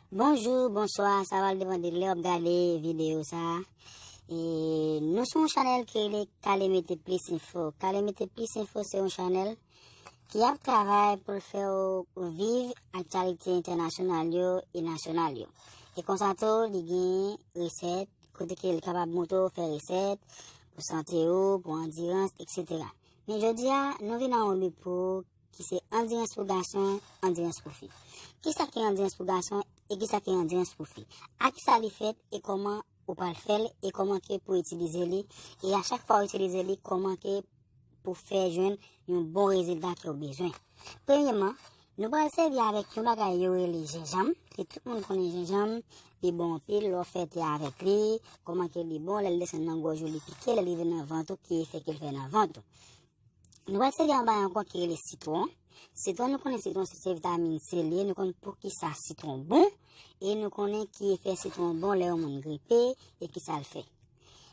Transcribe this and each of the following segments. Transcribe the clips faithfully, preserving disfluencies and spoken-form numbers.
Bonjou, bonswa, sa va depann de lè w ap gade videyo sa a. E nou se yon chanèl ki rele Kale Mete Plis Enfo. Kale Mete Plis Enfo se yon chanèl ki ap travay pou l fè w viv aktyalite entènasyonal yo e nasyonal yo. E konsa tou, li gen resèt, kote ke li kapab montre w fè resèt, pou sante w, pou andirans, etsetera. Men jodi a, nou vin a yon lip pou ki se andirans pou gason, andirans pou fi. Kisa ki andirans pou gason e kisa ki andirans pou fi? A kisa li fèt e kòman ou pral fè l e kòman ke pou itilize li? E a chak fwa ou itilize li, kòman ke pou fè jwenn yon bon rezilta ke w bezwen? Premyeman, nou pral sèvi avèk yon bagay yo rele jenjanm, ke tout moun konnen jenjanm, li bon anpil, lè w fè te avèk li, kòman ke li bon, lè l desann nan gòj ou li pike, lè l rive nan vant ou, ki efè ke l fè nan vant ou. Nou pral sèvi yon bagay ankò ki rele sitwon. Sitwon, nou konnen sitwon se, se vitamin C li ye, nou konn poukisa sitwon bon, e nou konnen ki efè sitwon bon lè yon moun gripe, e kisa l fè.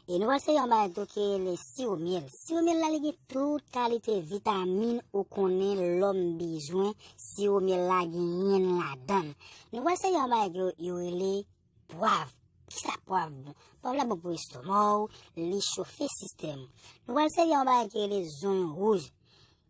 E nou pral sèvi yon bagay tou ki rele siwo myèl. Siwo myèl la, li gen tout kalite vitamin ou konnen lòm bezwen, siwo myèl la genyen l ladan l. Nou pral sèvi yon bagay yo, yo rele pwav. Kisa pwav bon? Pwav la bon pou estoma w, li chofe sistèm ou. Nou pral sèvi yon bagay ki rele zonyon wouj.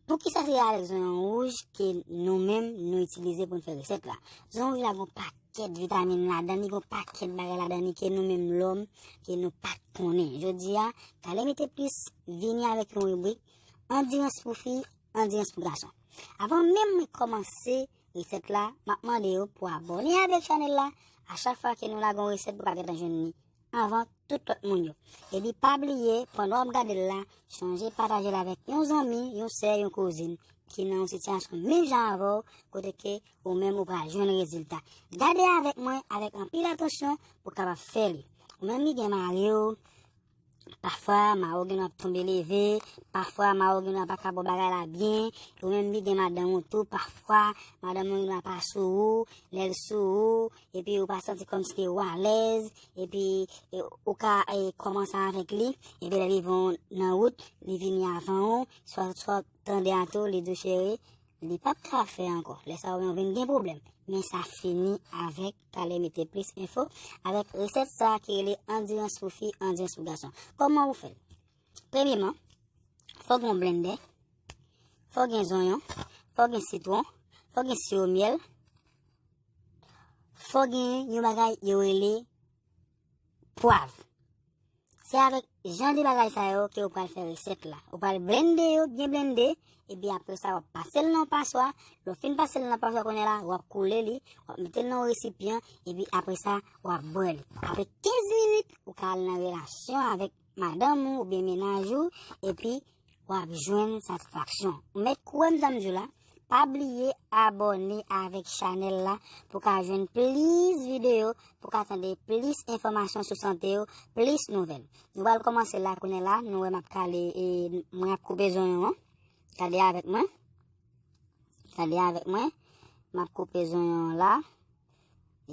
Poukisa se avèk zonyon wouj ke nou menm nou itilize pou n fè resèt la? Zonyon wouj la gon pakèt vitamin ladan li, gon pakèt bagay ladan li ke nou menm lòm, ke nou pa t konnen. Jodi a, Kale Mete Plis vini avèk yon ribrik andirans pou fi, andirans pou gason. Avan menm mwen kòmanse resèt la, m ap mande w pou abòne avèk chanèl la. A chak fwa ke nou lage yon resèt, ou ka gentan jwenn li anvan tout lòt moun yo. Epi pa bliye, pandan w ap gade l la, chonje pataje l avèk yon zanmi, yon sè, yon kouzin ki nan yon sitiyasyon menm jan avè w, kote ke ou menm ou pral jwenn rezilta. Gade avèk mwen avèk anpil atansyon pou w kapab fè li. Ou menm ki gen mari w, pafwa mari w gen dwa ap tonbe leve, pafwa mari w gen dwa pa ka ba w bagay la byen, ou menm ki gen madanm ou tou, pafwa madanm ou gen dwa pa sou ou, lè l sou ou, epi ou pa santi kòmsi ke ou alèz, epi e, ou ka e, kòmanse avèk li, epi lè li rive nan wout, li vini avan ou, swa, swa tande a tou, li di w cheri, li p ap ka fè ankò. Lè sa a, ou vin gen pwoblèm. Men sa fini avèk Kale Mete Plis Enfo, avèk resèt sa a ki rele andirans pou fi, andirans pou gason. Kòman ou fè l? Premyeman, fò w gen yon blendè, fò w gen zonyon, fò w gen sitwon, fò w gen siwo myèl, fò w gen yon bagay yo rele pwav. Se avèk jan de bagay sa yo ke ou pral fè resèt la. Ou pral blende yo, byen blende, epi apre sa, w ap pase l nan yon paswa. Lè w fin pase l nan paswa kounye a la, w ap koule li, w ap mete l nan yon resipyan, epi apre sa, w ap bwè li. Apre kenz minit, ou ka al nan relasyon avèk madanm ou oubyen mennaj ou, epi w ap jwenn satisfaksyon. Ou mèt kwè m sa m di w la, pa bliye abòne avèk chanèl la pou w ka jwenn plis videyo, pou w ka tande plis enfòmasyon sou sante w, plis nouvèl. Nou pral kòmanse la kounye a la, nou wè m ap kale, e, mwen ap koupe zonyon an. Gade avèk mwen. Gade avèk mwen. M ap koupe zonyon an la.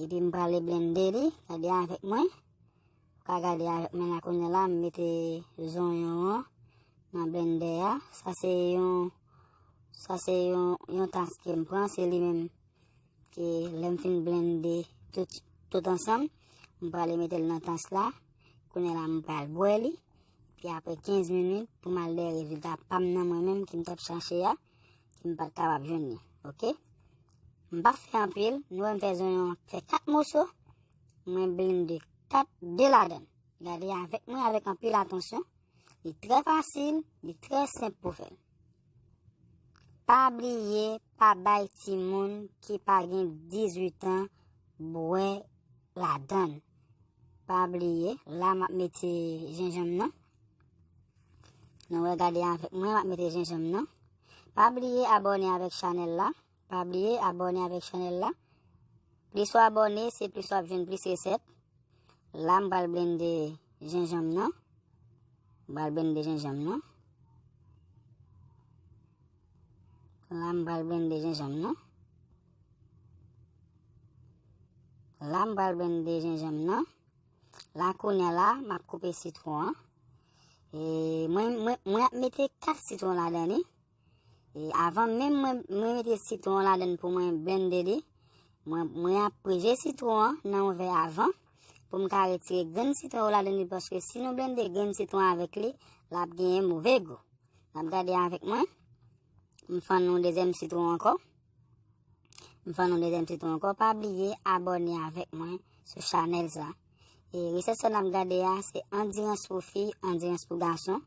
Epi m prale blende li. Gade avèk mwen. Ou ka gade avèk mwen la kounye a la, m mete zonyon an nan blendè a. Sa se yon, sa se yon, yon tas ke m pran, se li menm ke lè m fin blende tout, tout ansanm, m prale mete l nan tas la. Kounye a la, m pral bwè li. Epi apre kenz minit, pou m al dèyè rezilta pa m nan mwen menm ke m t ap chache a, ke m pa t kapab jwenn li. Oke? M pa fè anpil, nou wè m fè zonyon an fè kat moso, mwen blende kat de ladan l. Gade avèk mwen avèk anpil atansyon. Li trè fasil, li trè senp pou fè l. Pa bliye, pa bay timoun ki pa gen dizuit an bwè ladan l. Pa bliye, la m ap mete jenjanm nan. Nou wè, gade avèk mwen, m ap mete jenjanm nan. Pa bliye abòne avèk chanèl la. Pa bliye abòne avèk chanèl la. Plis w abòne, se plis w ap jwenn plis resèt. La, m pral blende jenjanm nan. M pral blende jenjanm nan. La, m pral blende jenjanm nan. La, m pral blende jenjanm nan. La, kounye a la, m ap koupe sitwon an. E mwen, mwen, mwen ap mete kat sitwon ladan li. E avan menm mwen, mwen mete sitwon ladan l pou mwen blende li, Mwen, mwen ap preje sitwon an nan yon vè avan pou m ka retire grenn sitwon yo ladan li, paske si nou blende grenn sitwon avèk li, l ap genyen move gou. N ap gade avèk mwen. M fann yon dezyèm sitwon ankò. M fann yon dezyèm sitwon ankò. Pa bliye abòne avèk mwen sou chanèl sa. E resèt sa n ap gade a, se andirans pou fi, andirans pou gason.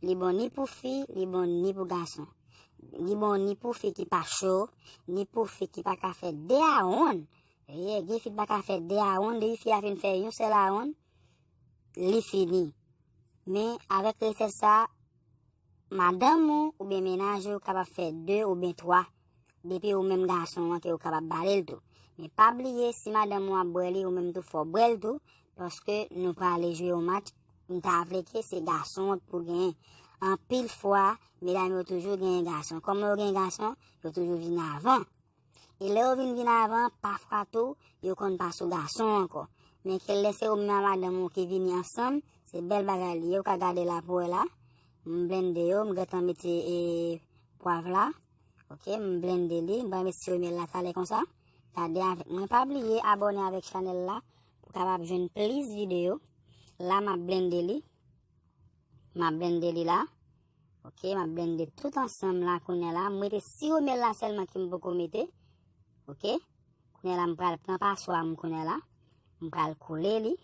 Li bon ni pou fi, li bon ni pou gason. Li bon ni pou fi ki pa cho, ni pou fi ki pa ka fè de awonn. Ye, gen fi ki pa ka fè de awonn, depi fi a fin fè yon sèl awonn, li fini. Men avèk resèt sa, madanm ou oubyen mennaj ou kapab fè de oubyen twa, depi ou menm gason an ke ou kapab ba li l tou. Men pa bliye, si madanm ou ap bwè li, ou menm tou fò w bwè l tou, paske nou prale jwe yon match, m ta vle ke se gason an k pou genyen. Anpil fwa, medam yo toujou genyen gason. Kòman yo genyen gason? Yo toujou vin avan. E lè yo vin vin avan, pafwa tou, yo konn pa sou gason ankò. Men ke lè se ou menm a madanm ou ki vini ansanm, se bèl bagay li ye, ou ka gade la pou wè la. M blende yo, m gentan mete e, pwav la. Ok, m blende li, m pral mete siwo myèl la talè konsa. Gade avèk mwen, pa bliye abòne avèk chanèl la pou kapab jwenn plis videyo. La m ap blende li. M ap blende li la. Ok, m ap blende tout ansanm la kounye a la. M rete siwo myèl la sèlman ke m poko mete. Ok. Kounye a la, m pral pran paswa m kounye a la. M pral koule li.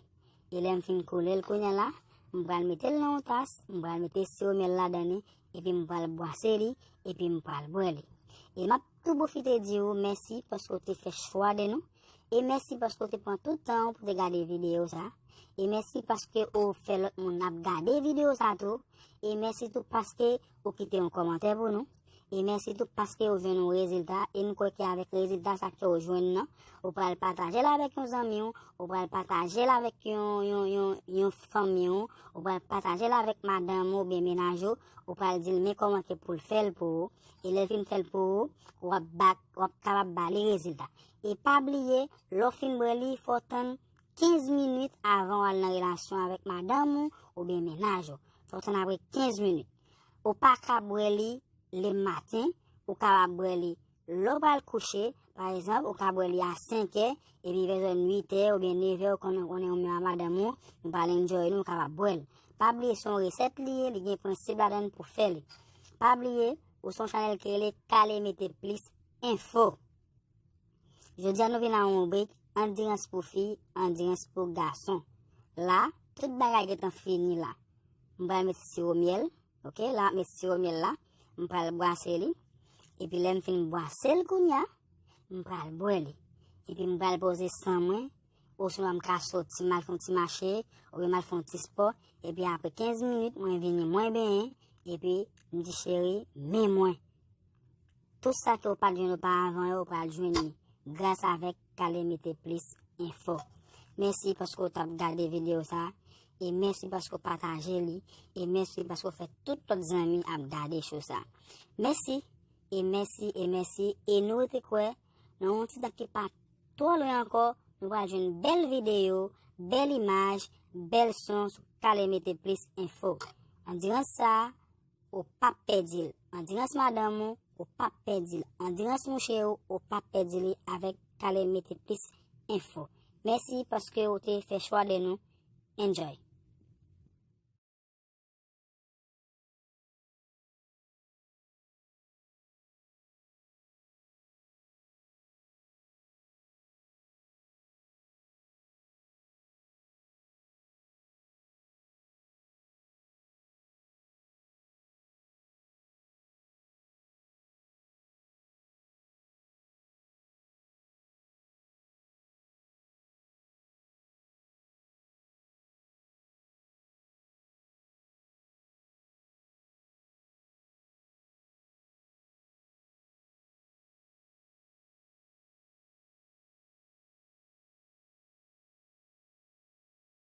E lè m fin koule l kounye a la, m pral mete l nan yon tas. M pral mete siwo myèl ladan li. Epi m pral bwase li. Epi m pral bwè li. E m ap tou pwofite di w mèsi paske w te fè chwa de nou. E mèsi paske w te pran tout tan w pou te gade videyo sa. E mèsi paske ou fè lòt moun ap gade videyo sa tou. E mèsi tou paske ou kite yon kòmantè pou nou. E mèsi tou paske ou jwenn yon rezilta. E m kwè ke avèk rezilta sa ke ou jwenn nan, ou pral pataje l avèk yon zanmi w, ou pral pataje l avèk yon, yon, yon, yon fanmi w, ou pral pataje l avèk madanm ou oubyen mennaj ou, ou pral di l men kòman ke pou l fè l pou ou. E lè l fin fè l pou ou, w ap ba, w ap kapab ba li rezilta. E pa bliye, lè w fin bwè li, fò w tann kenz minit avan w al nan relasyon avèk madanm ou oubyen mennaj ou. Fò w tann apre kenz minit. Ou pa ka bwè li lematen, ou kapab bwè li lè w pral kouche, pa egzanp, ou ka bwè li a senk è, epi vè zòn uit è oubyen nèf è, ou konnen, konnen ou menm a madanm ou, nou pral enjoy nou, ou kapab bwè l. Pa bliye se yon resèt li ye, li gen prensip ladan l pou fè li. Pa bliye, ou se yon chanèl ki rele Kale Mete Plis Enfo. Jodi a nou vin a yon ribrik andirans pou fi, andirans pou gason. La, tout bagay gentan fini la. M pral met siwo myèl, ok, la m ap met siwo myèl la, m pral bwase li. Epi lè m fin bwase l kounye a, m pral bwè li. Epi m pral poze san mwen, oswa m ka soti m al fè yon ti mache, oubyen m al fè yon ti spò. Epi apre kenz minit, mwen vini, mwen benyen, epi m di cheri, men mwen. Tout sa ke w pa t jwenn oparavan yo, ou pral jwenn li gras avèk Kale Mete Plis Enfo. Mèsi paske w t ap gade videyo sa. E mèsi paske w pataje li. E mèsi paske w fè tout lòt zanmi ap gade show sa. Mèsi, e mèsi, e mèsi. E nou rete kwè, nan yon ti tan ki pa twò lwen ankò, nou pral jwenn bèl videyo, bèl imaj, bèl son sou Kale Mete Plis Enfo. Andirans sa, ou p ap pèdi l. Andirans madanm ou, ou p ap pèdi l. Andirans mouche ou, ou p ap pèdi li avèk Kale Mete Plis Enfo. Mèsi paske ou te fè chwa de nou. Enjoy.